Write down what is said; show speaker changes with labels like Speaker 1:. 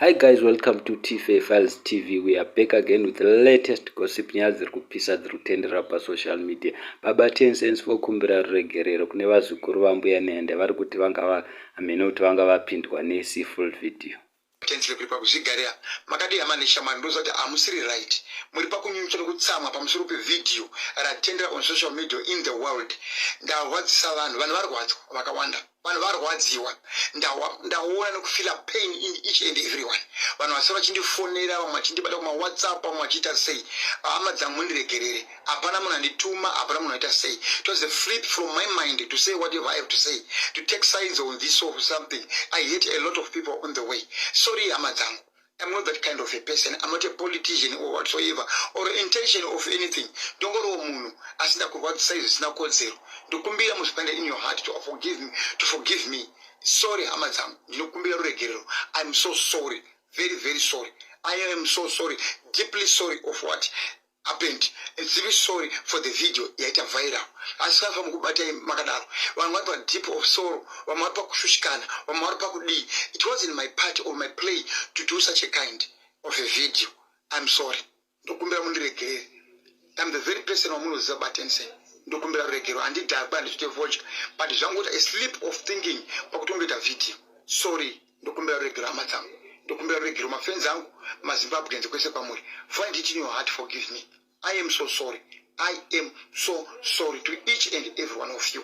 Speaker 1: Hi guys, welcome to TFA Files TV. We are back again with the latest gossip, nyaya dziri kupisa dziri kutenderera pasocial media. Baba Tencent vokumbira ruregerero kune vazukuru vaMbuya Nehanda, vari kuti vanga hamene kuti vanga vapindwa nesi. Full video.
Speaker 2: Tensile kuri pakuzvigarira makadii hama neshamwari? Ndoziva kuti hamusiri right, muri pakunyunyuta nekutsamwa pamusoro pevhidhiyo ratendera on social media in the world. Ndarwadzisa vanhu, vanhu varwadzwa vakawanda, vanhu varwadziwa. Ndaona nekufeela pain in each and every one. Vanhu vasara vachindifonera, vamwe vachindibata kumaWhatsApp, vamwe vachiita sei. Hama dzangu, mundiregerere. Hapana munhu andituma, hapana munhu aita sei. It was a flip from my mind to say whatever I have to say, to take sides on this or something. I hate a lot of people on the way. Sorry, hama dzangu. I'm not that kind of a person. I'm not a politician or whatsoever or intention of anything. Ndongoriwo munhu asina kurwadzisa izvi zvisina kodzero. Ndokumbira muzvipande in your heart to forgive me, to forgive me. Sorry, hama dzangu, ndinokumbira ruregerero. I'm so sorry, very very sorry. I am so sorry, deeply sorry of what happened. It's really sorry for the video yaita viral. Asi kafa mukubatai makadaro, vanhu vari padeep of sorrow, vamwe vari pakushushikana, vamwe vari pakudii. It wasn't my part or my play to do such a kind of a video. I'm sorry, ndokumbira mundiregerere. I'm the very person wamunoziva, Batensen. Ndokumbira ruregero. Handidhakwa, handisvute vodka, but zvangu a slip of thinking pakutongoita video. Sorry, ndokumbira ruregero, hama dzangu. Ndokumbira ruregero, mafans angu, maZimbabweans kwese kwamuri. Find it in your heart, forgive me. I am so sorry. I am so sorry to each and every one of you.